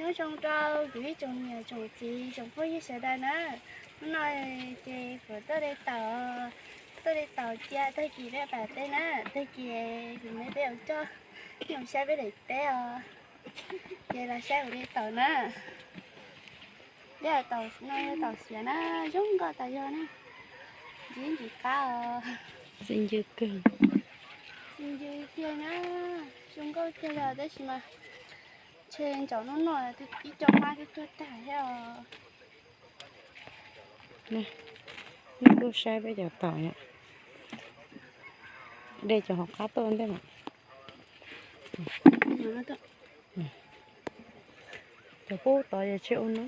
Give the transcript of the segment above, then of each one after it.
Nyob zoo rau kuv ib tsoom niam tsoom txiv tsoom phooj ywg sawv daws na. Hnub no ces kuv tuaj de taum, tuaj de taum cia tag kis peb pam teb na, tag kis kuv me peb ua coj, mus saib peb daim teb os. Ces los saib kuv de taum na. Peb taum no yog taum xiav na, zoo nkauj tas zog na. Ntsis ntsis qab os. Txi ncw kawg. Txi ncw tiag na, zoo nkauj tiag los tab sis mas ntshe ntsaum hnub no ib co hmab twb tuag tag thiab os. Nej kuj saib peb cov taum yom. De cov hauv qab tuaj ntej mas. Cov pub tod yog tsis ua no.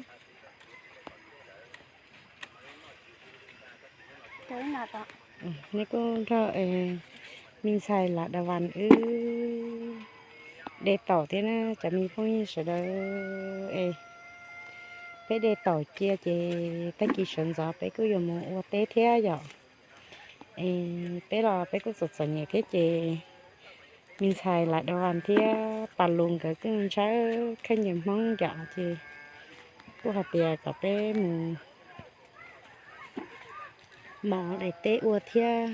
Nej kuj nrog me ntxhais Lam Da Vas wb de taum thiab na cov me phooj ywg sawv daws. Es peb de taum cia ces tag kis sawv ntxov peb kuj yuav mus ua teb thiab yom. Es peb los peb kuj txom txom nyem thiab ces me ntxhais Lam Da Vas thiab Pas Lus nkawd kuj ntshaw khaej ncaws Hmoob yom ces kuj hais tias kom peb mus mos daim teb ua thiab.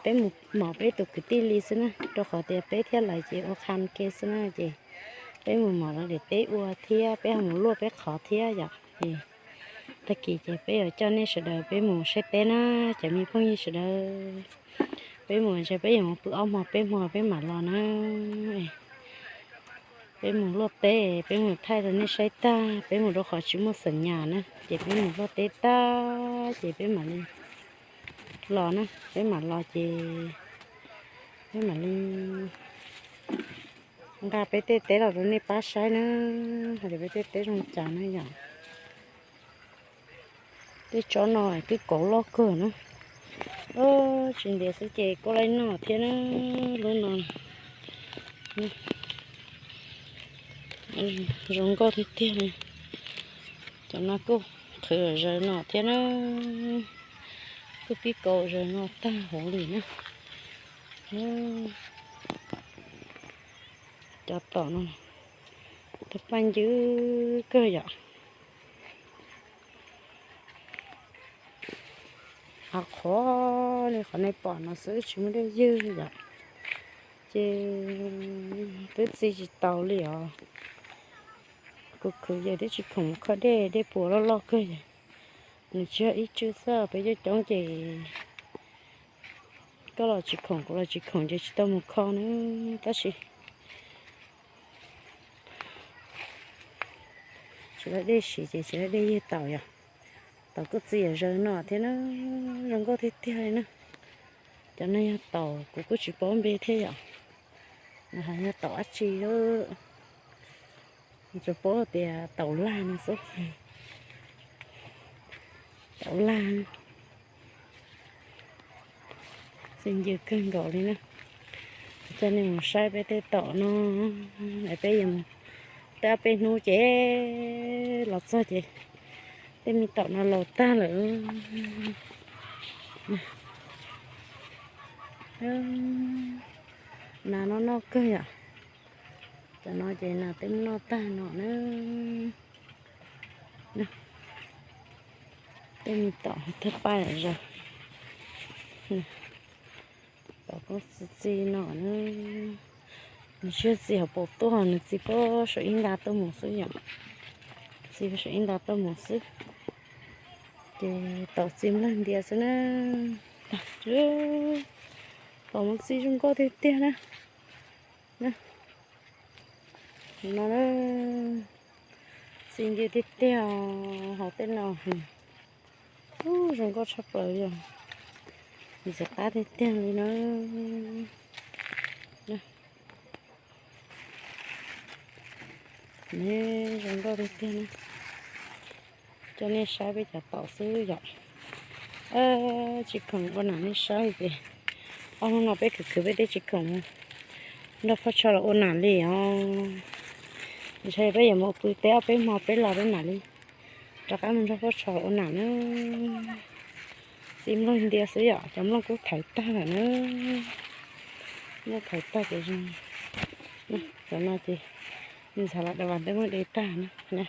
Peb mus mos peb tus kwv tij li xwb na, rau qhov tias peb thiab lawv ces ua qha ke xwb na ces peb mus mos lawv daim teb ua thiab peb ho mus luaj peb qhov thiab yom. Tag kis ces peb yuav coj nej sawv daws peb mus saib teb na, cov me phooj ywg sawv daws. Peb mus ntshe peb yuav mus pw ob hmo peb hmo peb mam los na. Peb mus luaj teb, peb mus thaij rau nej saib tag, peb mus rau qhov tsis muaj xeem nyas na, ces peb mus luaj teb tag ces peb mam li los na, peb mam los ces peb mam li nqa peb tej teb los rau nej pab saib na, hais tias peb tej teb zoo cas na yom. Tej tsob no twb kauv loj kawg na. Tsis ntiav xwb ces kuj laij noj thiab na. Lub no zoo nkauj tiag tiag li. Cov no kuj qhwv zaws no thiab na, kuj pib kauv zaws no tag huv li na. Cov tom no tawg paj ncwb kawg yom. Av qhuav li qhov nej pom no xwb tsis muaj dej ywg yom. Ces twb txi tsis tau li os. Kuv khwv ces twb tsis khoom mus kho dej, dej puas loj loj kawg ces nws tsis yog ib tswv xwb, peb coob coob ces koj los tsis khoom kuv los tsis khoom ces tsis tau mus kho na. Tab sis tsis laij dej siv ces tsis laij dej ywg taum yom. Taum kuj txi zaws no thiab na, zoo nkauj tiag tiag li na. Cov no yog taum kuv kuj tsis paub npe thiab yom. Nws hais yog taum dab tsi, tsuas paub tias taum lag no xwb. Taum lag, txi ncw kawg nkaus li na. Coj nej mus saib peb tej taum no, peb yuav mus, tej ob peb hnub ces los txog ces tej me taum no laus tag lawm. Nas no noj kawg yom. Cov no ces nas twb noj tag no na. Tej me taum thawj paj zog. Taum koj txi txi no na. Nws tsis yog txi hauv paus tuaj, nws txi puag saum ib nta tuaj mus xwb yom. Txi puag saum ib nta tuaj mus xwb. Ces taum txi nplawg ntias xwb na. Taum mas txi zoo nkauj tiag tiag na. No, txi ncw tiag tiag, hauv tej no zoo nkauj tshaj plaws li os. Ntxim qab tiag tiag li na. Zoo nkauj tiag tiag na. Coj nej saib peb cov taum xwb yom. Tsis khoom ua nam nej saib ces ob hnub no peb khwv khwv peb twb tsis khoom mus nrog phauj Tsho los ua nam li os. Ntshai peb yuav mus pw teb ob peb hmo peb los peb mam li rov qab mus nrog phauj Tsho los ua nam na. Txi nplooj ntias xwb yom, cov nplooj kuj thaiv tag lawm na. Nplooj thaiv tag ces zoo. Cov no ces Ntxhais los da vas ntev muab de tag na.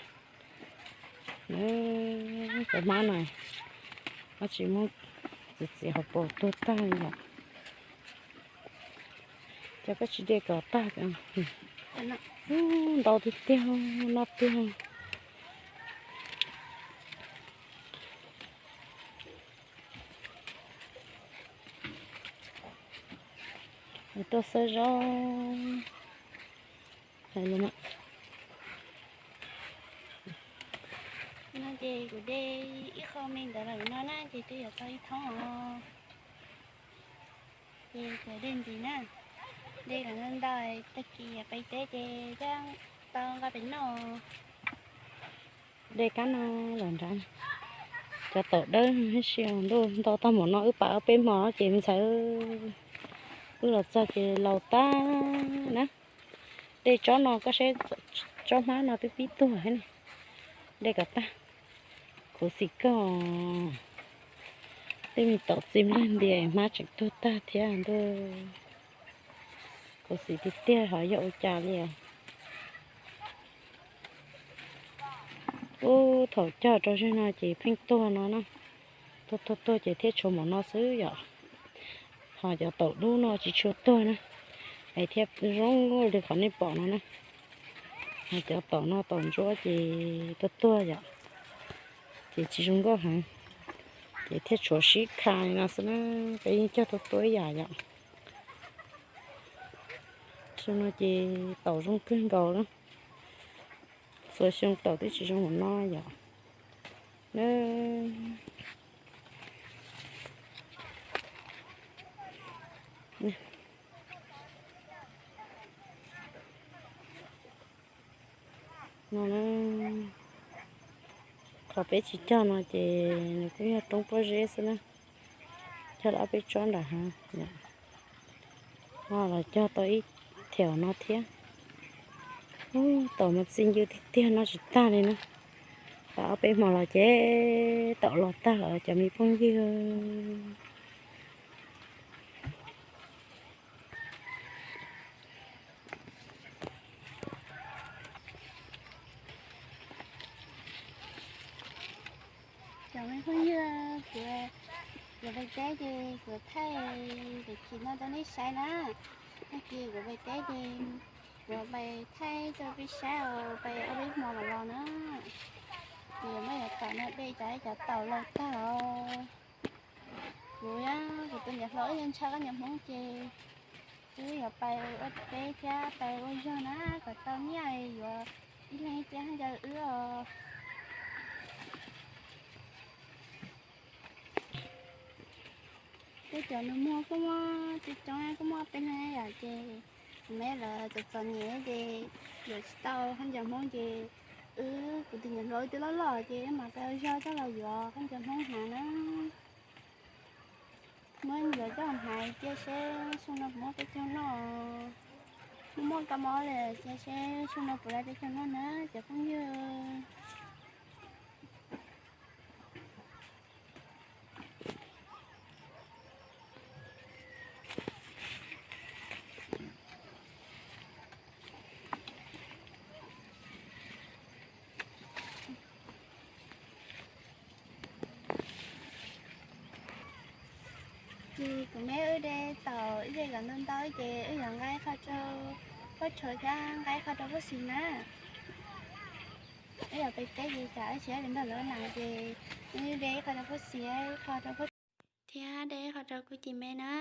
Cov hmab no, koj tsis muab txiav txiav hauv paus tuag tag li yom. Cov koj tsis de kom tag, ntau tiag tiag, noj tiag. Tuaj xawb zaub hais lus mas. No ces kuv de ib qho me ntawd lawm no na ces twb yuav tau ib thoob os. Ces kuv de ntxiv na, de kom ntau, tag kis pais teb ces thiaj tau nqa pem noj. De kab no lawm nrad. Cov taum dawb hib si ntuj nto tag npaum no wb pam ob peb hmo ces me ntxhais, wb los txog ces laus tag na. De tsob no koj saib, tsob hmab no twb pib tuag thiab ne. De kom tag. Khuv xim kawg. Tej me taum txiv npleg ntias hmab tseem tuag tag thiab ntuj. Khuv xim tiag tiag, ho yog ua cas li os. Ub, thaum cog rau zeg no ces pheej tuag no na. Tuag tuag tuag ces thiaj tshuav npaum no xwb yom. Ho cov taum dub no tsis tshua tuag na, es thiaj zoo li qhov nej pom no na. Ho cov taum no taum ntsuab ces tuag tuag yom, ces tsis zoo nkauj heev, ces thiaj tshuav sib kha li no xwb na. Peb yeej cog tuaj tuaj ib yam yom. Xyoo no ces taum zoo kawg nkaus na. Txhua xyoo taum twb tsis zoo npaum no yom. No, qhov peb tsis cog no ces nws kuj yog roob pob zeb xwb na. Cog lawm ob peb tsob nram hav, ho los cog tau ib thiam no thiab. Ub, taum mas txi ncw tiag tiag, noj tsis tag li na. Pam ob peb hmo los ces taum los tag lawm cov me phooj ywg. Cov me phooj ywg, kuv, kuv pais teb ces kuv thaij lub tsheb no rau nej saib na. Tag kis kuv pais teb ces kuv pais thaij rau peb saib os, pais ob peb hmo los los na. Ces yuav muab cov taum no de, cov, cov taum laus tag os. Kuv, kuv tus niam hlob wb ntshaw koj niam Hmoob ces wb yuav pais ua teb thiab pais ua zog na, kom tau nyiaj yuav ib leeg ib txhiab ncaws wb os. Tej cov nus muag kuj muaj coob coob, kuj muaj peb leeg yom, ces kuv me lawv txom txom nyem ces yuav tsis tau khaub ncaws Hmoob ces wb, kuv tus niam hluas wb twb loj loj ces wb mam pais ua zog coj los yuav khaub ncaws Hmoob hnav na. Muab yuav coj hnav cia seb xyoo no puas muaj peb caug noj. Muaj muaj kab mob li, cia seb xyoo no puas laj peb caug noj na cov phooj ywg. Ces kuv me wb de taum ib ze kom ntau ntau ces wb yuav nqa ib qho rau Pob Tshauv thiab nqa ib qho rau Pob Xis na. Wb yuav pais teb ces tsam wb tsis nrog lawv na ces wb de ib qho rau Pob Xis, ib qho rau Pob Tshauv thiab de ib qho rau kuv cim me na.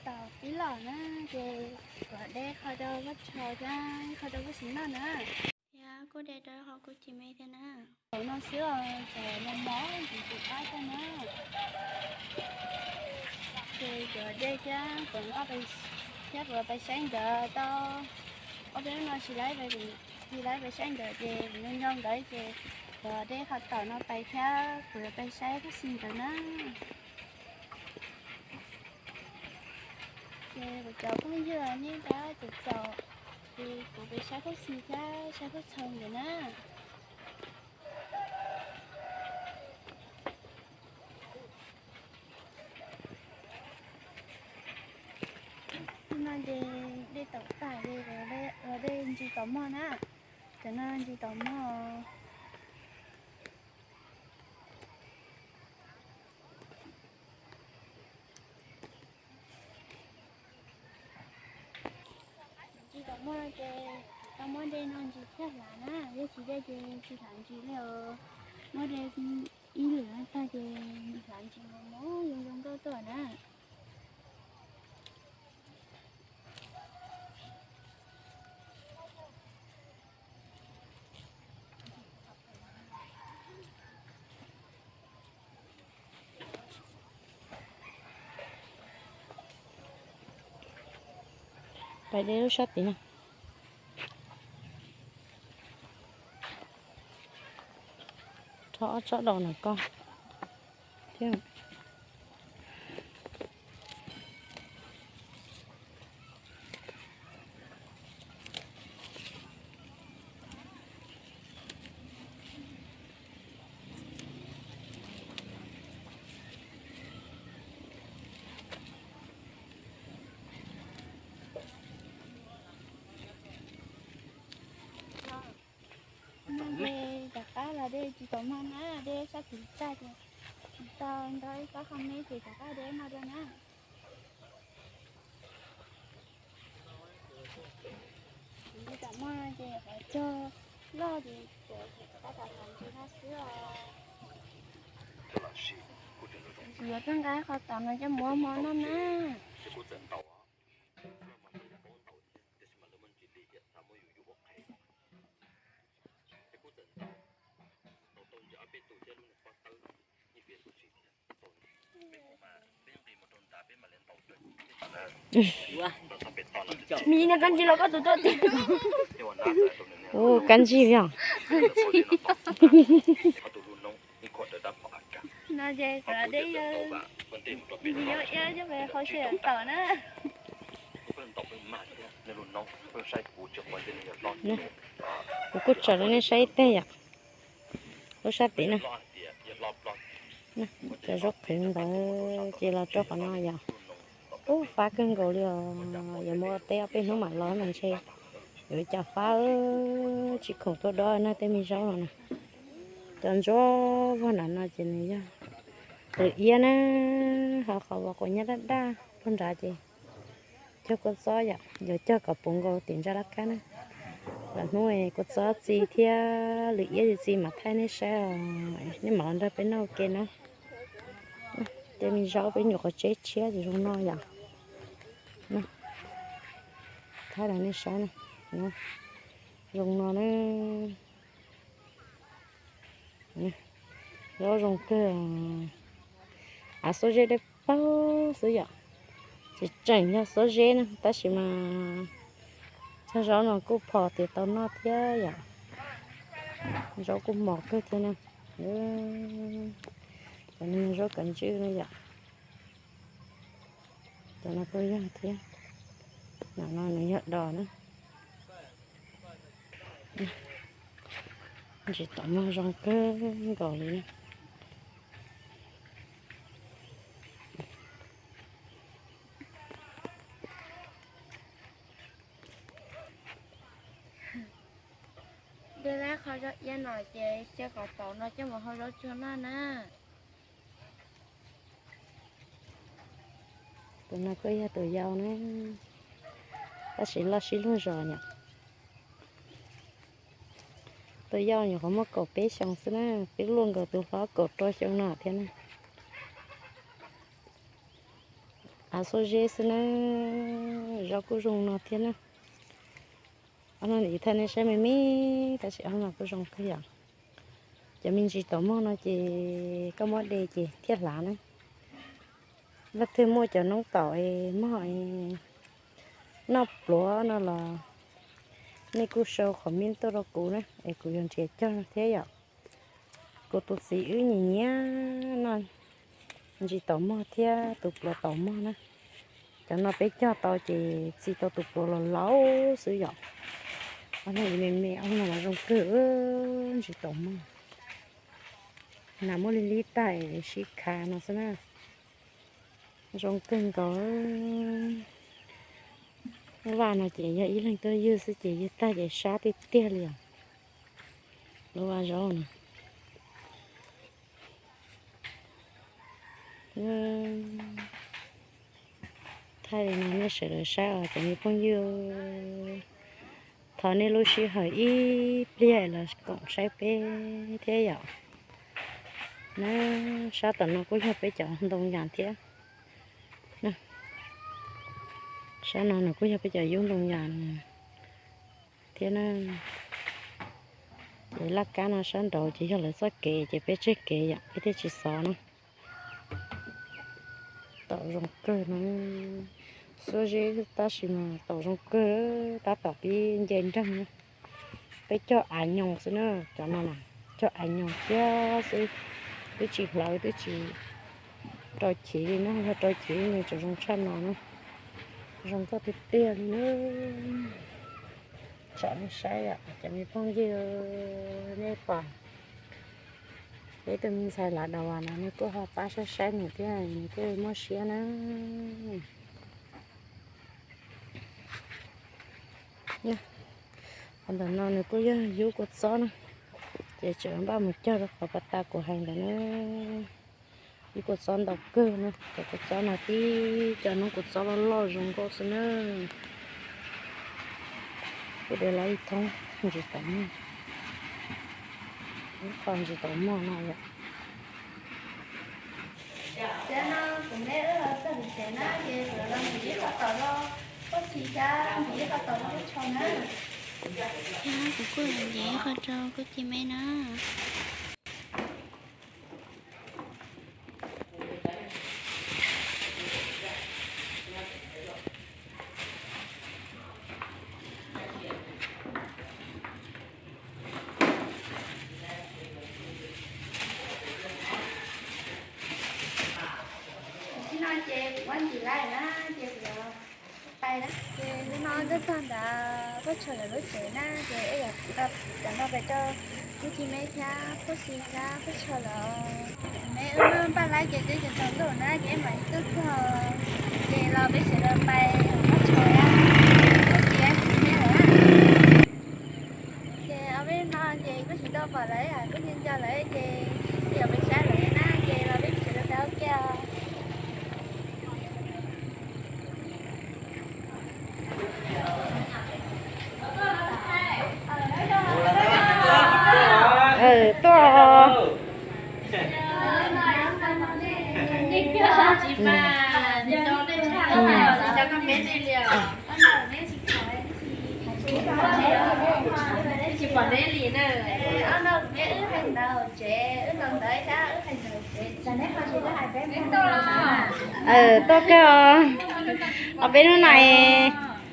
Taum pib los na, ces kuv de ib qho rau Pob Tshauv thiab ib qho rau Pob Xis noj na. Thiab kuj de rau qhov kuv cim me thiab na. Taum no xwb os, ces mos mos ces kuv pab tau na. Ces kuv de thiab kuv nqa, thiab kuv pais saib ntawd tau ob peb hnub no tsis laib, tsis laib pais saib ntawd ces kuv nco nco nkawd ces kuv de qhov taum no pais thiab kuv yuav pais saib Pob Xis ntawd na. Ces kuv cov phooj ywg nej tab caum caum, ces kuv pais saib Pob Xis thiab saib Pob Tshauv ntawd na. No ces de taum tag ces kuv de Ntsis taum mog na, cov no ntsis taum mog. Ntsis taum mog ces tau muab de no ntsis thiaj hlav na, yog tsis de ces tsis hlav ntsis li os. Muab de ib lwm no tag ces hlav ntsis mos mos zoo zoo nkauj tuaj na. Pais de lub sab tid na. Rho ob tsob daus ntawm ko thiab. No ces rov qab los de tsis tau mog na, de sab tid tag ces tsis tau nrog ib qab qho me ces rov qab de no dua na. Tsis tau mog ces qhov cog loj ces rov qab tab tom ntsis no xwb os. Yuav koj nqa qhov tom no coj mus ua hmo noj na. Mi no koj ntsis los koj tus tuaj tiag. Ua kab ntsig li os. No ces xav de, ntsis yuav iab coj mus hau sib tom na. Kuv kuj tsom rau nej saib ib teg yom. Lub sab tid na. Cov zaub qhwv ntawd ces los rau qhov no yom. Ub, fab kawg nkaus li os. Yuav mus ua teb ob peb hnub mam los mas ntshe yuav cas fab, tsis khoom tuaj dob na tej me zaub no na. Cov ntsuab vog nram no ces nws yog lwm iab na, ho qhov uas quav nyab daj daj puag nrad ces cog kua txob yom, yuav cog kom puv nkaus tim ntsa laj kab na. Lwm hnub kua txob txi thiab lwm iab txi mam thaij nej saib os, nej mam los nrog peb noj ua ke na. Tej me zaub peb nyuam qhuav tseb tshiab ces zoo no yom. Thaij rau nej saib na, zoo no na. Zaub zoo kawg. Av xuab zeb dawb paug xwb yom. Tseem tseem yog xuab zeb na tab sis mas txog zaub no kuj phom tias tau noj thiab yom. Zaub kuj mos kawg thiab na. Cov no yog zaub kav ntswj na yom. Cov no kuj yog thiab. Nov no nws yog dos na. Ntsis tom mog zoo kawg nkaus li na. De lab qhov zaub iab no ces cia kom tau no coj mus hau zaub tsuag noj na. Tus no kuj yog tus yau na, tab sis loj sib luag zos yom. Tus yau nyuam qhuav muaj kaum peb xyoos xwb na, twb luaj nkaus tus hlob kaum rau xyoo no thiab na. Av xuab zeb xwb na, zaub kuj zoo no thiab na. Ob no ntawm thaij nej saib me me, tab sis ob no kuj zoo kawg yom. Cov me ntsis taum mog no ces koj muab de ces thiaj hlav na. Leej twg muaj cov noob taum mog noj pluav no los nej kuj sau comment tuaj rau kuv na es kuv yuav nrhiav cog thiab yom. Kuv tus txiv wb nyiam nyiam noj ntsis taum mog thiab tus pluav taum mog na. Cov no peb cog tau ces txi tau tus pluav los laus xwb yom. Ob no me me, ob no mas zoo kawg, ntsis taum mog. Nas muab li li tag sib khav no xwb na. Zoo kawg nkaus. Lub vaj no ces yog ib leeg tuaj ywg xwb ces ywg tag ces sab tiag tiag li os. Lub vaj zaub no. Thaij li no nej sawv daws saib os cov me phooj ywg. Thov nej lub sij hawm ib pliag los koom saib peb thiab yom. Na, sab tom no kuj yog peb cov ntoo yas thiab. Sab no nws kuj yog peb cov yub ntoo yas thiab na. Ces laj kab no sab nraud ces yog lawv txoj kev ces peb tseg kev yom, peb thiaj tsis xov na. Tom zoo kawg no, xuab zeb tab sis mas tom zoo kawg, tab tom pib nce nreeg na. Peb cog av nyoos xwb na, cov no na, cog av nyoos thiab xwb, twb tsis hlawv twb tsis rau chiv li na, yog rau chiv nws tseem zoo tshaj no na. Zoo kawg tiag tiag li na. Tsom nej saib os cov me phooj ywg, nej pom peb tus me ntxhais Lav Dav Vas no nej kuj ho pab saib saib nws thiab nws thiaj muaj siab na. Qhov ntawm no nws kuj yog yub kua txob na, ces tseem npaj mus cog rau qhov pas tas kuv hais ntawd na. Ib kua txob ntau kawg na, cov kua txob no tib cov noob kua txob loj loj zoo nkauj xwb na. Kuv de los ib thoob ntsis tau muag, ib qho ntsis tau muag no yom. Kuv kuj nce ib qho rau kuv ci me na. Tam sim no ces kuv muab ntsis laij na, ces kuv yuav pais na. Ces hnub no tuaj txog ntawm Paj Tsho lawv lub tsev na, ces wb yuav cov no pem rau kuv ci me thiab Paj Xis thiab Paj Tsho lawm. Me wb muab npaj laij ces twb tsaus ntuj na, ces wb mam li tuaj txog, ces los peb sawv daws pais Paj Tsho na, Paj Xis ci me lawm. Ces ob peb hnub no ces kuj tsis tau pom lawv, kuj nco nco lawv ces yog peb saib lawv na, ces los peb sawv daws pais ua ke os. Tuaj. Tuaj kawg os. Os peb hnub no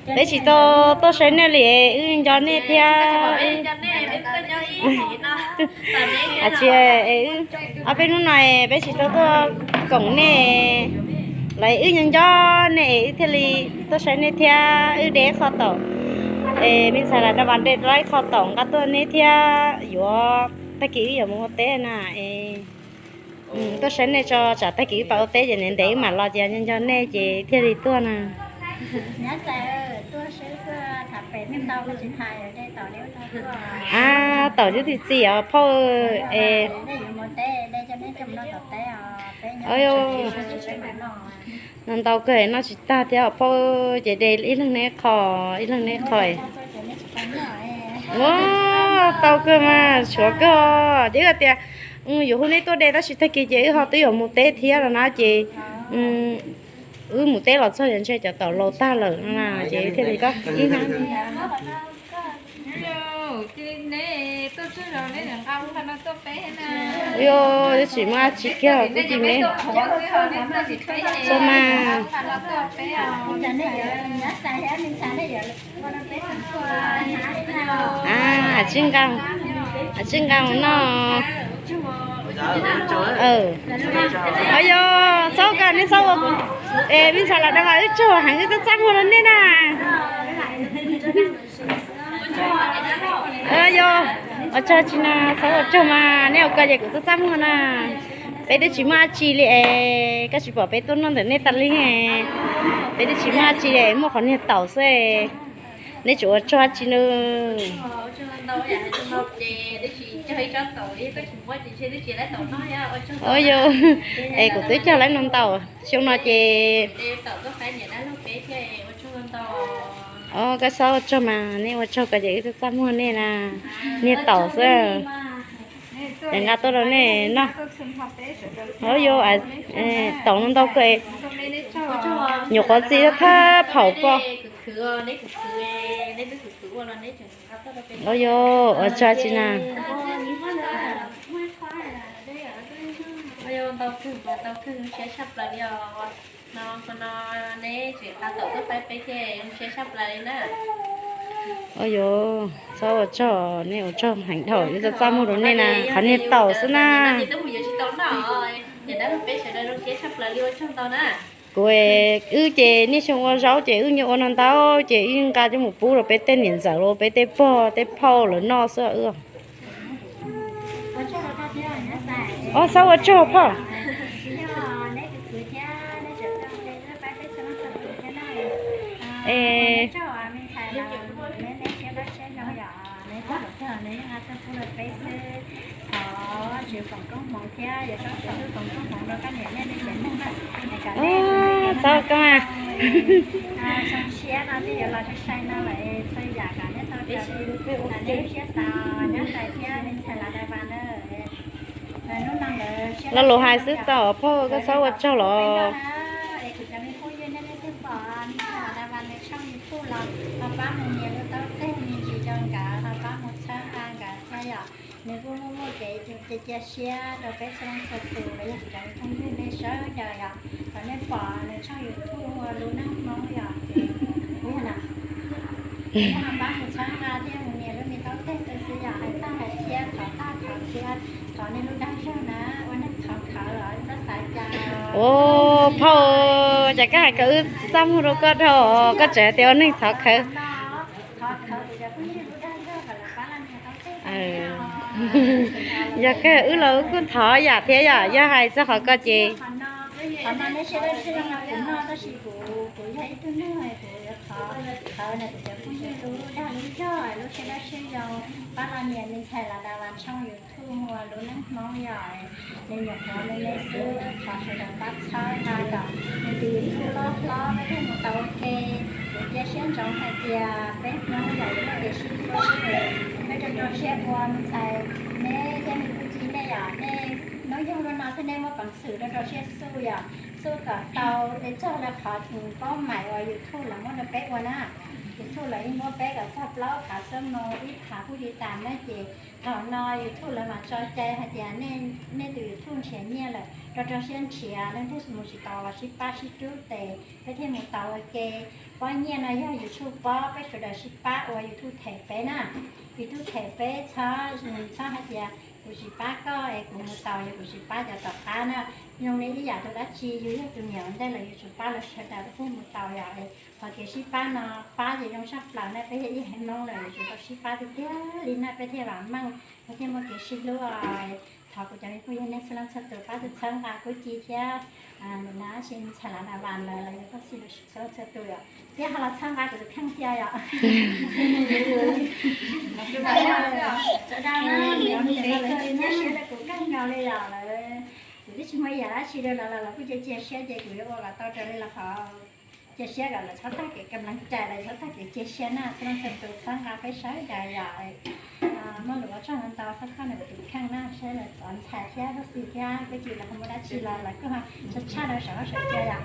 peb tsis tau tuaj saib nej li, wb nco nej thiab. Tsis, os peb hnub no peb tsis tau tuaj koom nej los wb nco nco nej es wb thiaj li tuaj saib nej thiab. Wb de qho taum, es me ntxhais Lav Dav Vas de tau ib qho taum nqa tuaj nej thiab, yuav tag kis wb yuav mus ua teb na es tuaj saib nej tso, tsam tag kis wb pais ua teb ces ntev ntev wb mam los ces nco nco nej ces thiaj li tuaj na. A, taum cov txiv txiv os phauj. Es no ntau kawg noj tsis tag thiab os phauj, ces de ib leeg nej qho, ib leeg nej qho. Ua, tau kawg mas, tshuav kawg os. Ces wb tias yuav hu nej tuaj de tab sis tag kis ces wb ho twb yuav mus teb thiab los na ces wb mus teb los txog ces ntshe cov taum laus tag lawm no na, ces thiaj li koj ib hnab. Yog twb tsis muaj dab tsi kiag kuv ci me. Txhob mas. A, tsis nqa, tsis nqa mus noj. Os yog, txhob kawg, nej txhob ua, es me ntxhais Lav Dav Vas wb tsaug heev, wb txaj txaj muag rau nej na. Yog, os tsaug tsis na, txhob ua tsaug mas, nej ua ko ces kuv txaj txaj muag na. Peb twb tsis muaj dab tsi li es koj tsis pom peb tuaj noj ntawm nej tas li. Peb twb tsis muaj dab tsi li, muaj qhov niag taum xwb. Neb tseem ua tsaug dab tsi no? Ua yog, es kuv twb cog lawm no ntau, xyoo no ces o, koj txhob ua tsaug mas, nej ua tsaug ko ces wb txaj txaj muag nej na. Niag taum xwb. Ces nqa tuaj rau nej noj. O yog, taum no ntau kawg, nyuam qhuav txi thab phaum poj. O yog, ua tsaug tsi na. O yog, txhob ua tsaug, nej ua tsaug heev dhau, wb txaj txaj muag rau nej na, qhov niag taum xwb na. Kuv, wb ces niaj xyoo ua zaub ces wb nyuam ua no ntau ces wb nqa coj mus pub rau peb tej niam ntxawm los peb tej pog tej phauj lawv noj xwb wb. O, txhob ua tsaug phauj. Es txhob koj mas. Lo lus hais xwb tau phauj, koj txhob ua tsaug los. Nws kuj muaj muaj kev cia siab rau peb txhua leej txhua tus los yog cov phooj ywg nej sawv daws yom, thaum nej pom nws tshooj YouTube ua Lub Neej Hmoob yom, ces kuv yog na, nej ho pab mus txhawb nqa thiab mus nias lub me taub teg rau xwb yom, hais tag hais thiab thov tag thov thiab thov nej lub dag zog na, ua neeg thov khawv los txhob xav cas. Ua phauj, cas koj hais kom wb txaj muag rau koj dhau, koj tseem hais tias ua neeg thov khawv. Yog kawg wb los wb kuj thov yam thiab yom, yog hais txog qhov ko ces. Qhov no nej siab dawb siab zoo no kuv noj tab sis kuv, kuv yog ib tug neeg kuv yuav thov khawv na kuv cov phooj ywg lub dag lub zog lub siab dawb siab zoo pab los nias me ntxhais Las Das Vas tshooj YouTube ua Lub Neej Hmoob yom, nws nyuam qhuav me me xwb thov sawv daws pab txhawb nqa kom nws tus YouTube loj hlob peb thiaj mus tau ua ke. Kuv cia siab ntsoov hais tias peb Hmoob yom yuav muaj kev sib hlub, peb rau rau siab ua me ntxhais, neb thiab me kuj ci nej yom, nej hnub nyoog lub no thiab nej muaj peev xwm rau rau siab xub yom, xub kom tau es txog lawv qhov paub mais uas YouTube lawv muab rau peb ua na. YouTube lawv yeej muab peb kom txog plaub phav xuab moos ib phav kuj li tas na ces thaum no YouTube lawv mam tso cai hais tias nej tus YouTube nrhiav nyiaj lawm, rau rau siab nrhiav, leej twg mus tsis tau los sib pab sib rub tes peb thiaj mus tau ua ke. Pob nyiaj no yog YouTube pob, peb sawv daws sib pab ua YouTube them peb na. YouTube them peb, txhob, txhob hais tias kuv tsis pab koj es kuv mus tau, yog kuv tsis pab cov tom qab na. Zoo li ib yam rau dab tsi, yus yog tus niam ua ntej los yus tsum pab lawv sawv daws peb thiaj mus tau yom. Qhov kev sib pab no pab ces zoo tshaj plaws na, peb yog ib haiv Hmoob lawm yuav tsum tau sib pab tiag tiag li na peb thiaj vam meej, peb thiaj muaj kev sib hlub. Thov kuv cov me phooj ywg nej txhua leej txhua tus pab txhawb nqa kuj ci thiab, nim no tab sis ntxhais Las Das Vas lawv los yog koj xij lawv txhua leej txhua tus yom, thiab ho los txhawb nqa kuv tus kheej thiab yom. Sawv daws na, kuv kheej nkaus li yom, lawv, kuv twb tsis muaj ib yam dab tsi rau lawv los lawv kuj cia cia siab ces kuv yuav ua kom tau raws li lawv qhov cia siab kom lawv txhob tag kev kam leej cai, lawv txhob tag kev cia siab na, txhua leej txhua tus txhawb nqa peb sawv daws yom. Muaj lus ua tsaug ntau ntau, txhob khoj nws tus kheej na, saib lawv txov ntxhais thiab txhob xis thiab, kuj ci lawv ho muaj dab tsi los lawv kuj ho tshaj tshaj rau saum huab saum cua yom.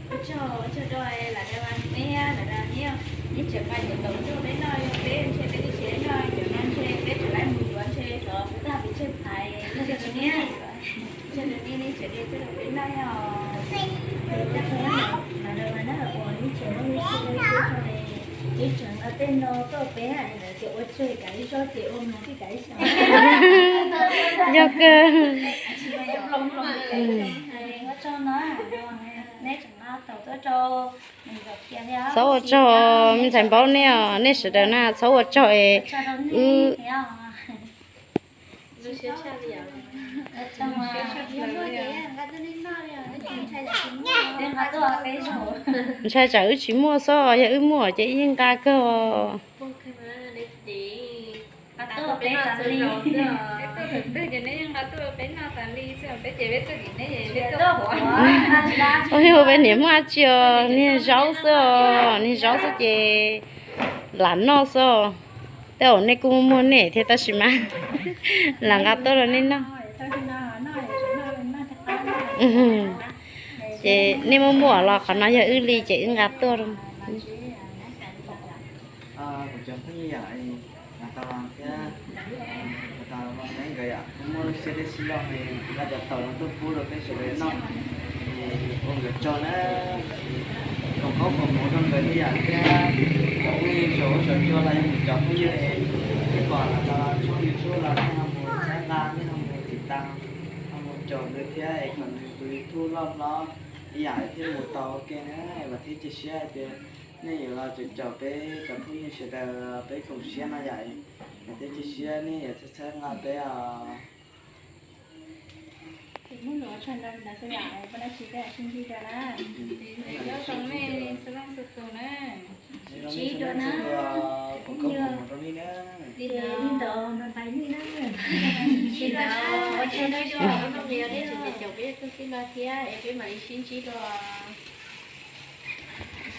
Ua tsaug, ua tsaug rau Las Das Vas thiab Las Das Vas, neb tseem pab yuav taum ntuj peb noj, yog peb ntshe peb twb tsis noj, cov no ntshe peb tseem laib mus yuav ntshe xyov puas tag pes tsawg phais, ua tsaug rau neb. Ua tsaug rau nej, nej tseem de tuaj rau peb noj os. Ua tsaug na, Las Das Vas na, uas nej tseem muaj lub siab dawb siab zoo, nej tseem ua tej no tuaj peb hais lawv tias ua tsaug kav ib zog ces ua mloog thiaj kav ib xyoos. Yog kawg. Ua tsaug na, neb tseem taum tuaj rau Txhob ua tsaug, me ntxhais Npaub nej os, nej sawv daws na, txhob ua tsaug es wb, thiab. Ntshai tsam wb tsis muaj xwb, yog wb muaj ces wb yeej nqa kawg. Ua peb niam muaj dab tsi os, niag zaub xwb os, niag zaub xwb ces lam noj xwb os. Tej zaum nej kuj muaj nej thiab tab sis mas lam nqa tuaj rau nej noj. Ces nej muaj muaj los qhov no yog wb li ces wb nqa tuaj rau. Kuv cov phooj ywg yom, kuv tau los thiab, kuv tau los ne nkawd yom, kuv muaj lub siab dej siab loj es kuv nqa cov taum no tuaj pub rau peb sawv daws noj. Ua nkawd tsaug na, foom koob foom hmoov rau nkawd thiab yom, thiab cov phooj ywg saum huab saum cua los yog kuv cov phooj ywg es nej pom los tau tshooj YouTube los nej ho mus txhawb nqa, nej ho mus tiv tas, ho mus caum nws thiab es kom nws tus YouTube loj hlob ib yam thiaj mus tau ua ke na. Vam thiab cia siab hais tias nej yuav los caum peb cov phooj ywg sawv daws, peb koom siab no yom, vam thiab cia siab nej yuav txhawb nqa peb os. Sib ntsib dua na, foom koob foom hmoov rau nej na. Li ntawd npais nej na. Sib ntsib dua, ua tsaug nej cov phooj ywg txhua txhua tug tij laug thiab es peb mam li sib ntsib dua.